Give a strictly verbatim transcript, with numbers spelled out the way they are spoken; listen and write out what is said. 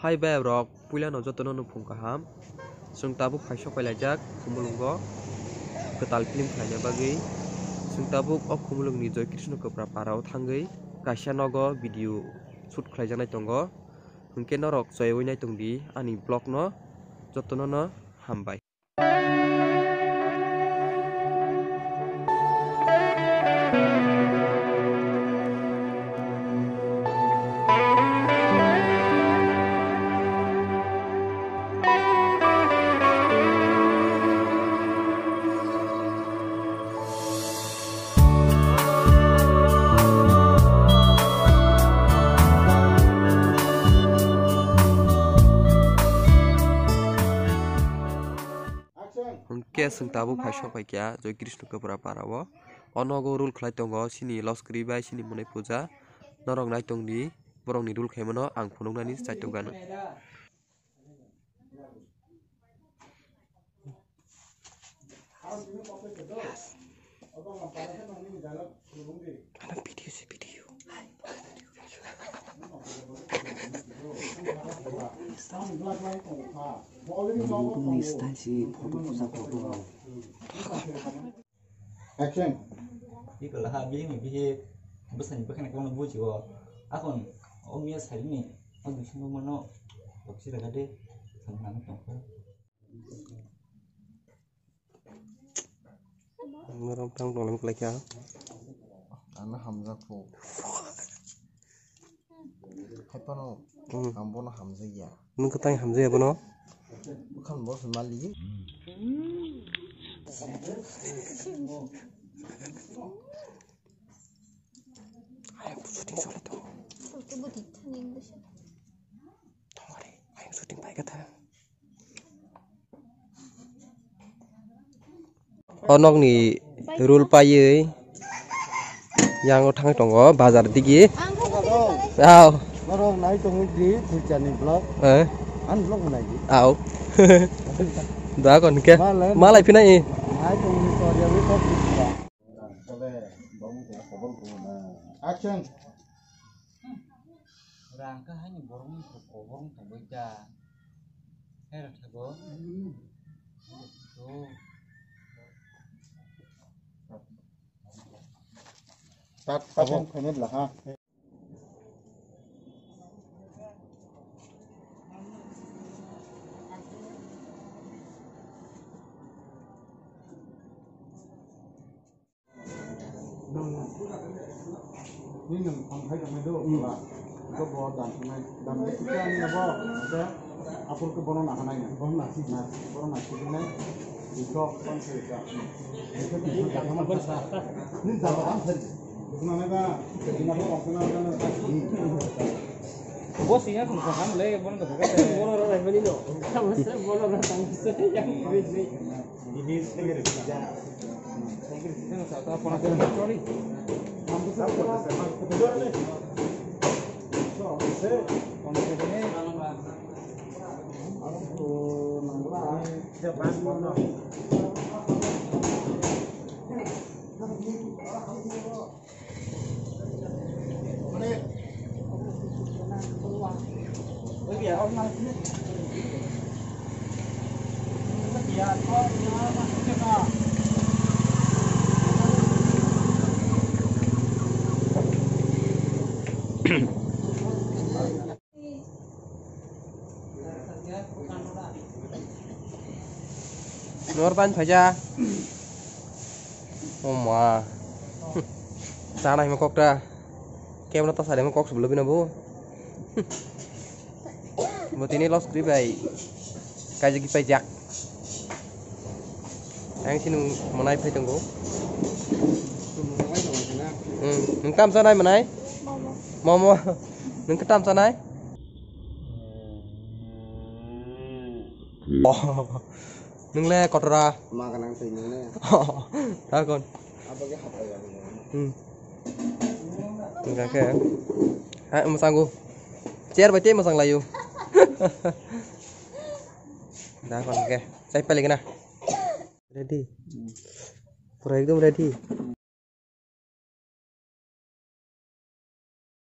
Hai bayap rok, puilano jotono nukhung kaham. Chwng tabuk hai sok pailaijak Khumulwngo kwtal film khlaina bagwi. Chwng tabuk o Khumulwngni Joy Krishna Kwpra parao thangwi kaisa nogo video shoot khlaijaknai tongo. Hwnkhe norok choyaui naitongdi ani vlogno, jotono no hambai. Hwnkhe chwng tabuk hai sok pai kha Joy Krishna Kwpra parao. O nogo role khlai tongo chini Loskri bai chini Monai Puja. Norok naitongdi, borokni role khaimano ang phunuknani chaitok gano. Ano video se video. Ni style si photo puja photo. Action. Iko laha bihik ni bihik bwsani bwkhani kwbangma bujio. Akhon o miya sarini o bising mano topsi rega de samani tongkha. Ang norok tang tong lam kwlai kha. Ano hamjak kho. Hai phano Hmm. Ang bono hamjakya. Nwng kwthang hamjakya bono? Bwkhani bo se mali. Ayang shooting choli tongo. Tongmari, ayang shooting pai kha tha. O nokni rule paiwi yango thangwi tongo bazar digi. Aw. Norok nai tongwi di Silchar ni vlog. Eh. Ani vlog bo nai di. Aw. Da kon ke. Malai. Malai phinai. Nai tongwi tor yawi tok di. Action. Rang ka haini borok ni kobor wng tong bai da. Hai rok thago. Tat tat wng khainai bwla ha. Nini nwng phang khai tongmai do, hmm, ba. Ito bo dan tongmai, dan de kisa ni nabo, ate apor ke bono na hanai na. Bono na si. Na, bono na si nai. Ito pan se ka. Ito ki sa ka thama sa. Ni jaba dan se. Bono na ba, ina ko kong na na. Bo siya kung sa ham le, bono to ka. Bono ro rai mani no. Tamo se bono ro tamo se yang ni. Nor ban phaja. O ma. Chana himo kok ta. Camera ta sari himo kok sublo bina bo. Bo tini loss kri bai. Kaijak ki paijak. Ang sini manai phai tongo. Hmm, nung tam sanai manai? Momo. Nung tam sanai? Oh. Nung le kotora. Ma kanang tei nung le. Takon. Abo ke hapai ya. Hmm. Enggak ke. Hai, masangu. Chair bai tei masang layu. Takon ke. Chai pali kena. Ready. Pura ekdom ready.